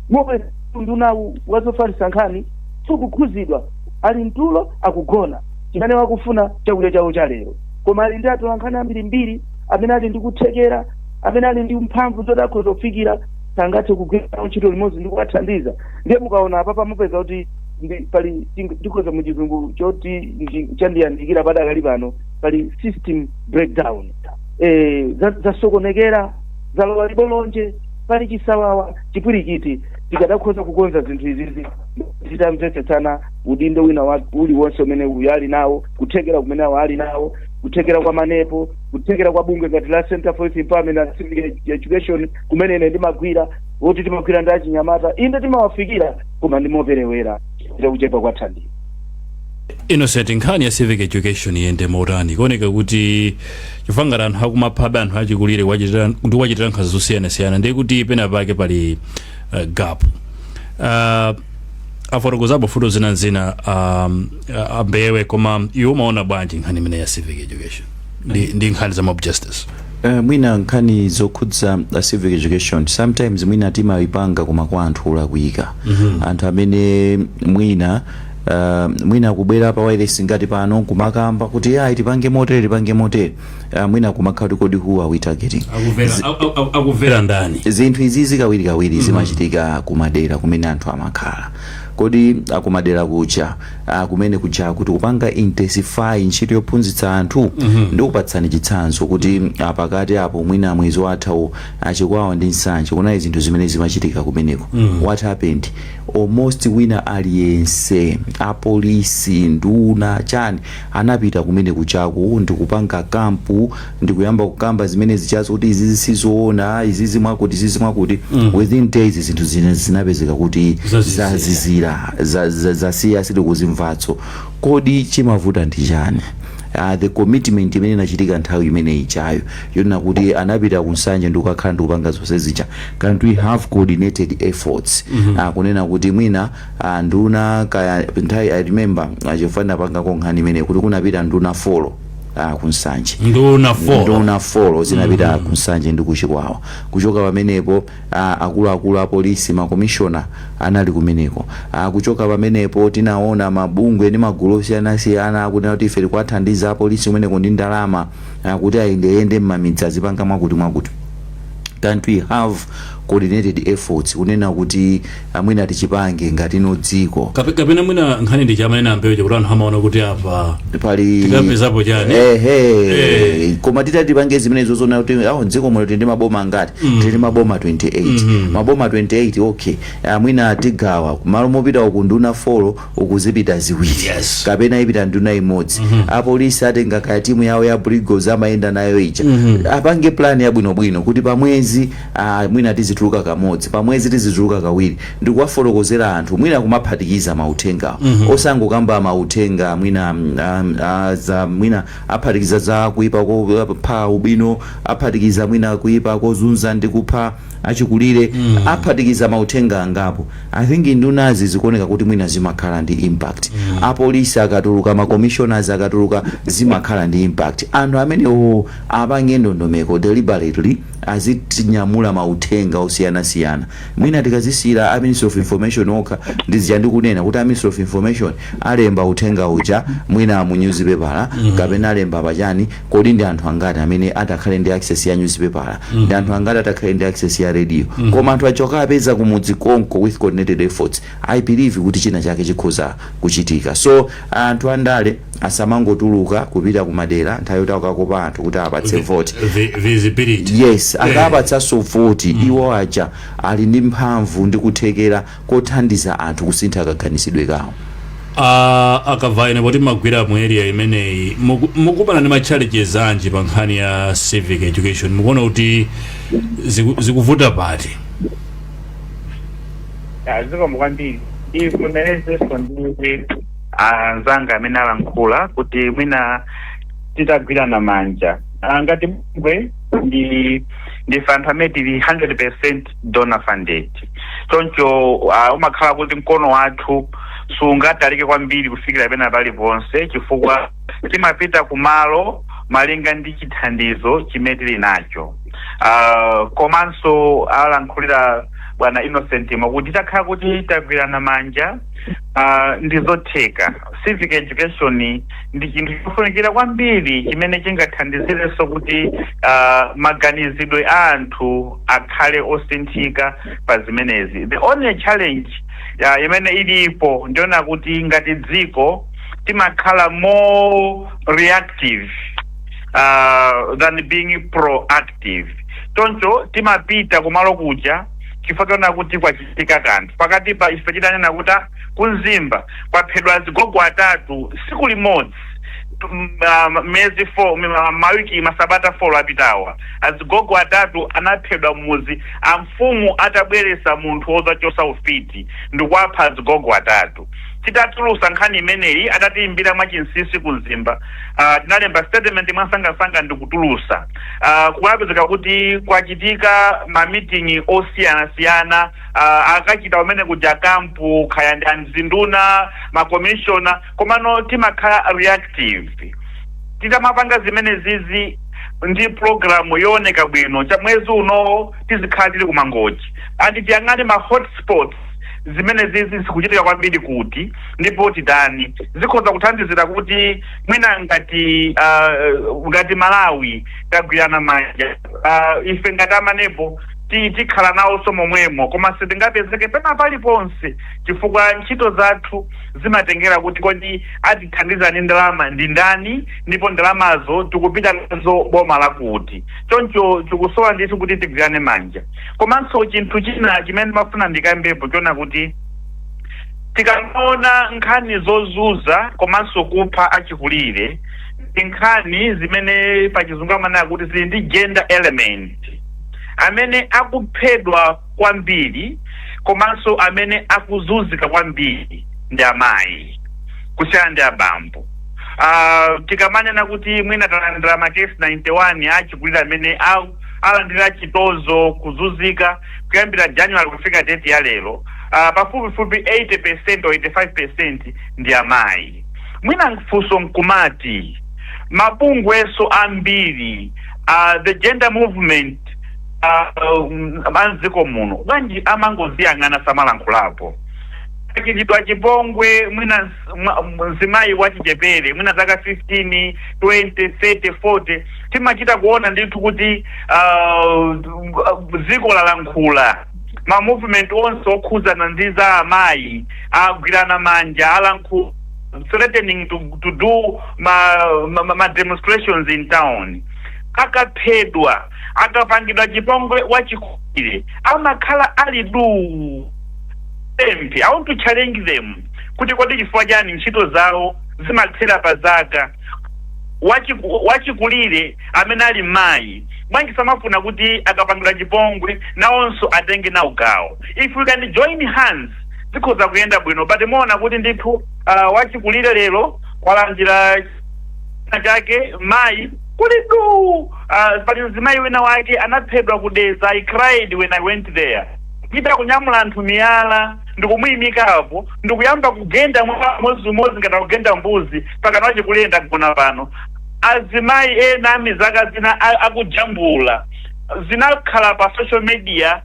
Mupeza unduna wazofalitsa nkhani sukukhuzidwa, ali mtulo, akugona, chimene wakufuna chakudya chawo cha lero. Koma ali ndi atolankhani ambirimbiri amene ali ndi kuthekera, amene ali ndi mphamvu zoti akhoza kufikira, sangathe kugwira nawo ntchito limodzi ndi kuwathandiza? Ndiye mukaona apapa, mupeza kuti pali, tikhoza muchizungu choti chandiyandikira padakali pano, pali system breakdown, zasokonekera, zalowa libolonje, pali chisawawa, chipwirikiti. Tikadakhoza kukonza zinthu izizi titamvetsetsana udindo wina uliwonse umene uyu ali nawo, kuthekera kumene awo ali nawo, kuthekera kwa manepo, kuthekera kwa bungwe ngati la Center for Youth Empowerment and Civic Education kumene ine ndimagwira, woti timagwira ndi achinyamata. Inde, timawafikira, koma ndimoperewera kuchepa kwa thandizo. Innocent, nkhani ya civic education iyende motani? Kuoneka kuti chifukwa ngati anthu akumaphabe anthu achikulire ndi kuwachitira nkhanza zosiyanasiyana, ndiye kuti pena pake pali gap. Afotokozapo futo zina zina ambewe, koma iwe umaona bwanji nkhani imene ya civic education ndi nkhani za mob justice? Mwina nkhani zokhudza civic education, sometimes mwina timayipanga koma kwa anthu olakwika, anthu amene mwina kubwera pa wireless ngati pano kumakamba kuti ayi, tipange motere, tipange motere, mwina kumakhala kuti, kodi who are we targeting? Akumvera ndani? Zinthu izizi kawirikawiri zimachitika kumadera kumene anthu amakhala. Kodi akumadera kuja, kumene kuja kuti kupanga intensify ntchito yophunzitsa anthu? Ndikupatsani chitsanzo kuti pakati apo, mwina mwezi wathawo, Achikwawa ndi Nsanje kunali zinthu zimene zimachitika kumeneko. What happened? Almost wina aliyense, apolisi, nduna, chani, anapita kumene kuchaku ndikupanga camp, ndikuyamba kukamba zimene zichazo kuti izizi sizoona, izizi mwakuti, izizi mwakuti. Within days zinthu zine zinapezeka kuti Zazizira. Zazizira, zasiya, sitikuzimvatso. Kodi chimavuta ndi chani? The commitment imene inachitika nthawi imene ichayo yonena kuti anapita kuNsanje ndi kukakhala ndi kupanga zonse zija, can't we have coordinated efforts? Kunena kuti mwina nduna kaya nthawi, I remember, chifukwa ndinapangako nkhani imene kuti kunapita nduna 4 kuNsanje. Nduna 4? Nduna 4 zinapita kuNsanje ndi kuChikwawa. Kuchoka pamenepo, akuluakulu a polisi, makomishona anali kumeneko. Kuchoka pamenepo, tinaona mabungwe ndi magulu osiyanasiyana akunena kuti ife tikuwathandiza apolisi kumeneko ndi ndalama, kuti ayendeyende m'mamidzi, azipanga mwakuti mwakuti. Can't we have coordinated efforts kunena kuti mwina tichipange ngati ino dziko? Kapena mwina nkhani ndi chamanena ambewe, kuti anthu amaona kuti apa pali tikapezapo chani? Ehe. Koma titati tipange zimenezo zona kuti awo dziko muno tili ndi maboma angati? Tili ndi maboma 28. Maboma 28, okay, mwina tigawa, malo mopita uku nduna 4, uku zipita ziwiri kapena ipita nduna imodzi. Apolisi atenga kaya timu yawo ya Brigos amayenda nayo ija, apange plan yabwinobwino kuti pamwezi mwina tizituluka kamodzi, pamwezi tizituluka kawiri, ndikuwafotokozera anthu, mwina kumaphatikiza mauthengawo, osangokamba mauthenga mwina za, mwina aphatikiza za kuipa kopha albino, aphatikiza mwina kuipa kozunza ndi kupha achikulire, aphatikiza mauthenga angapo. I think ndunazi zikuoneka kuti mwina zimakhala ndi impact. Apolisi akatuluka, macommissioners akatuluka, zimakhala ndi impact. Anthu amenewo apange ndondomeko, deliberately azitinyamula mauthenga osiyanasiyana. Mwina tikazisiyira a Ministry of Information okha, ndizija ndikunena kuti a Ministry of Information alemba uthenga uja mwina mu newspaper kapena alemba pachani. Kodi ndi anthu angati amene atakhale ndi access ya newspaper? Ndi anthu angati atakhale ndi access ya radio? Koma anthu achoka apeza kumudzi konko, with coordinated efforts, I believe kuti china chake chikhoza kuchitika. So anthu andale asamangotuluka kupita kumadera nthawi yoti akakopa anthu kuti apatse vote. Visibility. Yes, akapatsanso voti, iwo aja ali ndi mphamvu ndi kuthekera kothandiza anthu kusintha kaganizidwe kawo. Akavaine poti magwira mu area imeneyi, mukumana ndi ma challenges anji pa nkhani ya civic education? Mukuona kuti zikuvuta pati? Zikomo kwambiri. Ndivomerezenso ndi anzanga amene alankhula kuti mwina titagwirana manja, ngati bungwe ndife anthu amene tili 100% donor funded, choncho umakhala kuti mkono wathu sungatalike kwambiri kufikira pena paliponse, chifukwa timapita kumalo malinga ndi chithandizo chimene tili nacho. Komanso alankhulira bwana Innocent mwakuti takhala kuti tagwirana manja, ndizotheka. Civic education ndi chinthu chofunikira kwambiri chimene chingathandizirenso kuti maganizidwe a anthu akhale osinthika pa zimenezi. The only challenge imene ilipo ndiona kuti ngati dziko timakhala more reactive than being proactive. Choncho timapita kumalo kuja chifukwa tiona kuti kwachitika kanthu. Pakati pa ife titanena kuti ku Mzimba kwaphedwa azigogo atatu siku limodzi, miyezi 4, mawiki, masabata 4 apitawa, azigogo atatu anaphedwa mmuzi, amfumu atabweresa munthu wozachosa ufiti ndikuapha azigogo atatu. Titatulusa nkhani imeneyi, atatiimbira mwachinsinsi ku Mzimba, tinalemba statement mwasangasanga ndikutulusa. Kukapezeka kuti kwachitika ma meeting osiyanasiyana, akachita umene kuja camp, khaya ndi anzinduna, makomishona, komano timakhala reactive. Titamapanga zimene zizi ndi program yooneka bwino, cha mwezi uno tizikhala tili kuMangochi andi tiyang'ane ma hotspots zimene zizi zikuchitika kwambiri kuti ndipo titani, zikhoza kuthandizira kuti mwina ngati Malawi tagwirana manja, ife ngati amanepo tikhala nawonso momwemo, koma sitingapezeke pena paliponse chifukwa ntchito zathu zimatengera kuti kodi atithandizani ndalama ndi ndani, ndipo ndalamazo tikupita nazo boma lakuti. Choncho tikusowa ndithu kuti tigwirane manja. Komanso chinthu china chimene ndimafuna ndikambepo chona kuti tikamaona nkhani zozuza komanso kupha achikulire, ndi nkhani zimene pachizungu amanena kuti zili ndi gender element. Amene akuphedwa kwambiri komanso amene akuzunzika kwambiri ndi amayi kusiyana ndi abambo. Tikamanena kuti mwina talandira makesi 91 achikulire amene alandira chitonzo, kuzunzika kuyambira January kufika date ya lero, pafupifupi 80% or 85% ndi amayi. Mwina mfunso nkumati mabungweso ambiri, the gender movement amdziko muno, bwanji amangoziyang'ana, samalankhulapo? Achitidwa chipongwe mwina mzimayi wachichepere, mwina zaka 15, 20, 30, 40, timachita kuona ndithu kuti dziko lalankhula, ma movement onse okhuzana ndi za amayi agwirana manja, alankhula, threatening to do ma demonstrations in town. Akaphedwa, akapangidwa chipongwe wachikulire, amakhala ali duu empty. I want to challenge them kuti kodi chifukwa chani ntchito zawo zimathera pa zaka wachikulire amene ali mayi? Bwanji samafuna kuti akapangidwa chipongwe nawonso atenge nawo gawo? If we can join hands, zikhoza kuyenda bwino, but muona kuti ndithu wachikulire lero walandira chake, mayi kuli du. Pali mzimayi wina wake anaphedwa kuDedza. I cried when I went there. Kuchita kunyamula anthu miyala ndikumuyimikapo, ndikuyamba kugenda mmodzimmodzi ngati akugenda mbuzi, pakana wachikulire ndagona pano. Azimayi ena amizaka zina akujambula, zinakhala pa social media.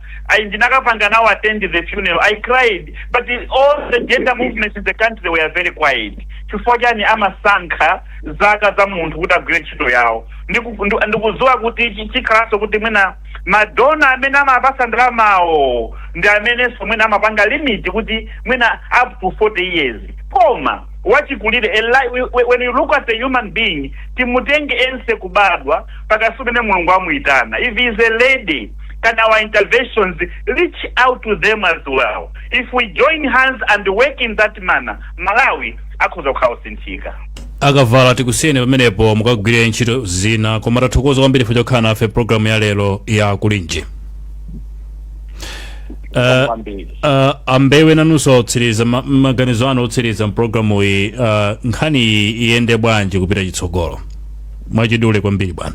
Ndinakapanga now attend the funeral. I cried, but all the gender movements in the country were very quiet. Chifukwa chani amasankha zaka za munthu kuti agwire ntchito yawo? Ndikudziwa kuti chikhalanso kuti mwina ma donor amene amapasa ndalamawo ndi amenenso mwina amapanga limit kuti mwina up to 40 years, koma wachikulire, when you look at a human being, timutenge ense kubadwa pakasi umene Mulungu amuyitana. If he is a lady Can our interventions reach out to them as well? If we join hands and work in that manner, Malawi akhoza kukhala osinthika. Akavala, tikusiyeni pamenepo mukagwire ntchito zina, koma tathokoza kwambiri chokhala nafe programu ya lero ya Kulinji. Kwambiri. Ambewe, nanunso otsiriza, maganizo anu otsiriza mpulogalamu iyi, nkhani iyi iyende bwanji kupita chitsogolo? Mwachidule kwambiri, bwana.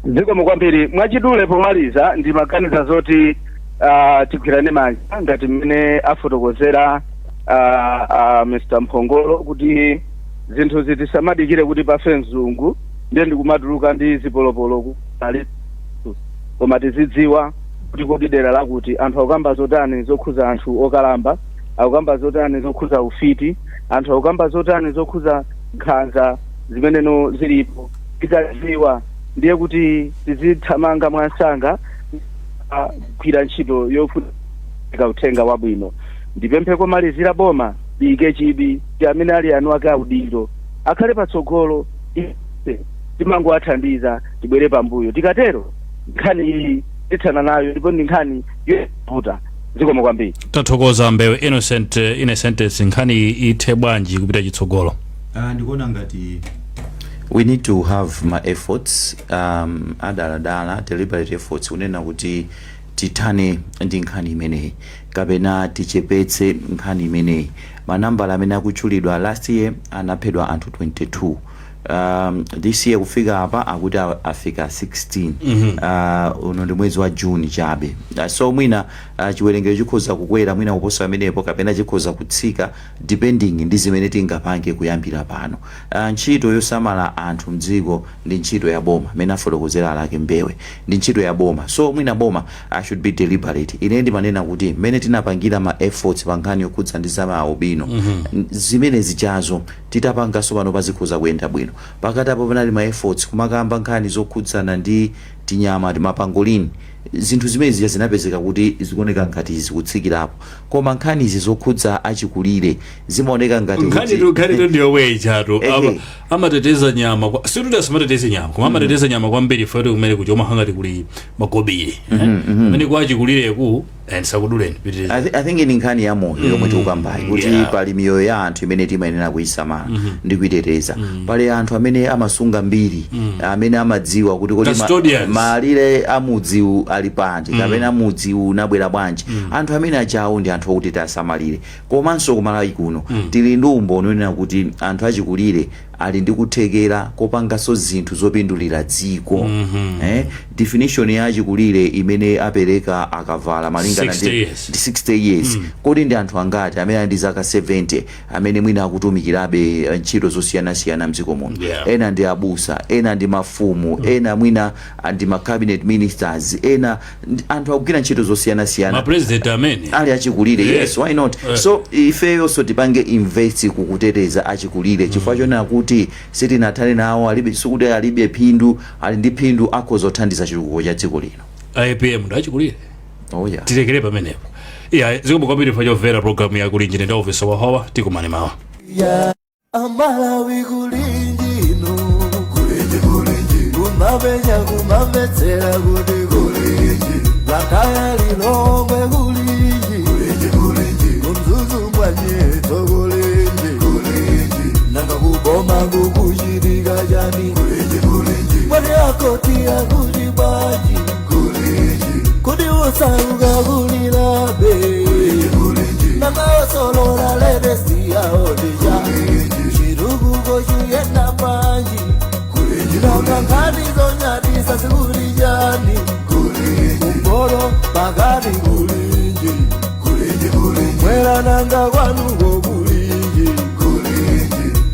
Zikomo kwambiri. Mwachidule pomaliza, ndimaganiza zoti tigwirane manja ngati mmene afotokozera Mr Mphongolo, kuti zinthu zitisamadikire kuti pafe mzungu ndiye ndikumatuluka ndi zipolopolo ali, koma tizidziwa kuti kodi dera lakuti anthu akukamba zotani zokhuza anthu okalamba, akukamba zotani zokhuza ufiti, anthu akukamba zotani zokhuza nkhanza zimeneno zilipo. Tikadziwa ndiye kuti tizithamanga mwansanga kugwira ntchito yofunika uthenga wabwino. Ndipemphe komalizira, boma liyike chidwi ndi amene ali anu ake audindo, akhale patsogolo, ife timangowathandiza, tibwere pambuyo. Tikatero nkhani iyi tithana nayo, ndipo ndi nkhani yovuta. Zikomo kwambiri. Tathokoza, Mbewe Innocent. Innocent, nkhani iyi ithe bwanji kupita chitsogolo? Ndikuona ngati we need to have ma efforts adaladala, deliberate efforts, kunena kuti tithane ndi nkhani imeneyi kapena tichepetse nkhani imeneyi. Manambala amene akutchulidwa, last year anaphedwa anthu 22, this year kufika apa akuti afika 16. Uno ndi mwezi wa June chabe, so mwina chiwerengero chikhoza kukwera mwina kuposa pamenepo kapena chikhoza kutsika, depending ndi zimene tingapange kuyambira pano. Ntchito yosamala anthu mdziko ndi ntchito ya boma, imene afotokozera alake Mbewe, ndi ntchito ya boma, so mwina boma should be deliberate. Ine ndimanena kuti mmene tinapangira ma efforts pa nkhani yokhudza ndi za maalubino, zimene zichazo titapanganso pano pazikhoza kuyenda bwino. Pakati apo panali ma efforts kumakamba nkhani zokhudzana ndi tinyama, timapangolini, zinthu zimene zija zinapezeka kuti zikuoneka ngati zikutsikirapo, koma nkhani izi zokhudza achikulire zimaoneka ngati Nkhani tu, nkhani tu ndiyo chatu. Amateteza nyama, situti asamateteze nyama, koma amateteza nyama kwambiri foti kumene kuti omahangati kuli makobiri kumene kwa achikulireku. Ndisakuduleni, pitiriza. I think ni nkhani ya moyo yomwe tikukambayi, kuti pali miyoyo ya anthu imene timayenera kuyisamala ndi kuyiteteza. Pali anthu amene amasunga mbiri, amene amadziwa kuti kodi Custodians. malire a mudziwu ali pati kapena mudziwu unabwera bwanji. Anthu amene achawo ndi anthu okuti tiasamalire. Komanso kumalawi kuno tili ndi umboni onena kuti anthu achikulire ali ndi kuthekera kopanganso zinthu zopindulira dziko. Definition ya achikulire imene apereka Akavala malingana 60 ndi years. ndi 60 years. Kodi ndi anthu angati amene ali ndi zaka 70 amene mwina akutumikirabe ntchito zosiyanasiyana mdziko muno? Ena ndi abusa, ena ndi mafumu, ena mwina ndi ma cabinet ministers, ena anthu akugwira ntchito zosiyanasiyana. Mapresident amene ali achikulire. Yes, why not? So ifeyonso tipange invest kukuteteza achikulire, chifukwa chonena kuti sitinathane nawo. Alibe, sikuti alibe phindu, ali ndi phindu, akhoza kuthandiza chitukuko cha dziko lino. APM ndi achikulire. Oh yeah. Tilekere pamenepo. Iya, zikomo kwambiri fa chomvera programu ya Kulinji. Ndi ofisa wahowa, tikumane mawa. Ya Amalawi, kulinji ino, kulinji, kulinji, kumapenya kumamvetsera kuti kulinji, Blantyre, Lilongwe, kulinji, kulinji, kulinji, kumzuzu mwanyetso, kulinji, kulinji, nanga kuboma kukuchitika chani? Kulinji, kulinji, mwati akoti akuti bwanji? Kulinji, kuti usauka kulilabe? Kulinji, nanga osolola latest yaodija, chitukuko chiyenda bwanji? Nanga nkhani zonyadisa zikuli chani? Kumpolo pakati, kulinji, mwera, nanga kwanuko kulinji?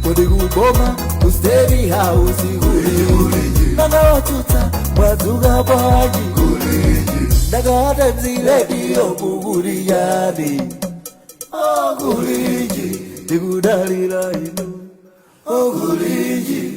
Kodi kuboma ku State House kulinji? Nanga watsutsa mwadzuka bwanji? Nanga Times Radio kukuli chani? Okulinji, tikudalira inu, okulinji.